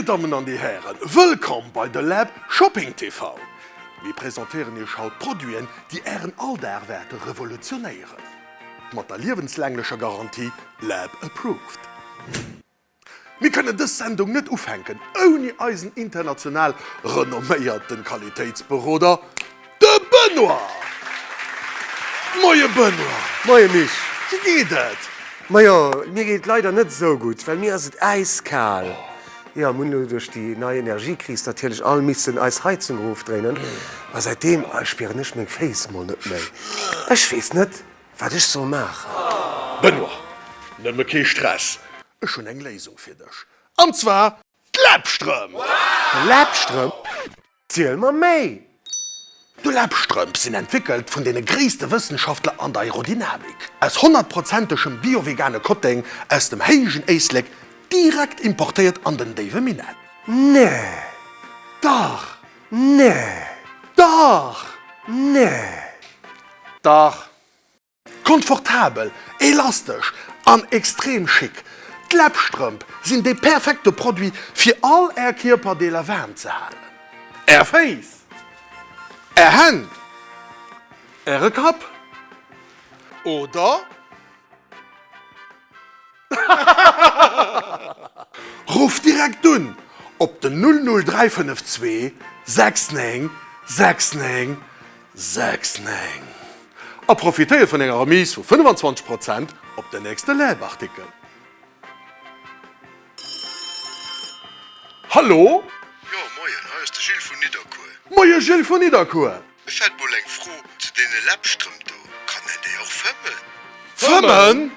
Dir Dammen an Dir Hären, wëllkomm bei de Läb Shopping TV. Mir presentéieren Iech haut Produiten, déi Ären Alldag wäerte revolutionéieren. Mat der liewenslänglecher Garantie Läb Approved. Mir kënnen dës Sendung net ufänken ouni eisen international renomméierten Qualitéitsberoder, de Benoît! Moie Benoît! Moie Mich! Wéi geet et? Majo, mir geet et leider net esou gutt, well mir ass et äiskal. Jo, mir hunn elo duerch déi nei Energiekris natierlech all missen eis Heizung erofdréinen a säitdeem spieren ech meng Féiss mol net méi. Ech weess net, wat ech soll maachen. Benoît, nëmme kee Stress, Ech hunn eng Léisung fir dech, an zwar d'Läppstrëmp! D'Läppstrëmp? Ziel mer méi! D'Läppstrëmp sinn entwéckelt vun deene gréisste Wëssenschaftler an der Aerodynamik. Aus honnertprozentegem bio-vegane Kotteng aus dem héijen Éislek, direkt importéiert an den déiwe Minett. Nee! Dach! Nee! Dach! Nee! Dach! Confortabel, elastesch an extrem chic, d'Läppstrëmp sinn dee perfekte Produit fir all Är Kierperdeeler waarm ze halen. Är Féiss, Är Hänn, Äre Kapp oder. Rufft direkt un op den 00352 69 69 69 a profitéiert vun enger Remise vu 25 Prozent op den nächste Läb-Artikel. Hallo? Jo, moien, hei ass de Gilles vun Nidderkuer. Moie Gilles vun Nidderkuer! Ech hätt mol eng Fro zu deene Läppstrëmp do, kann een déi och fëmmen? Fëmmen?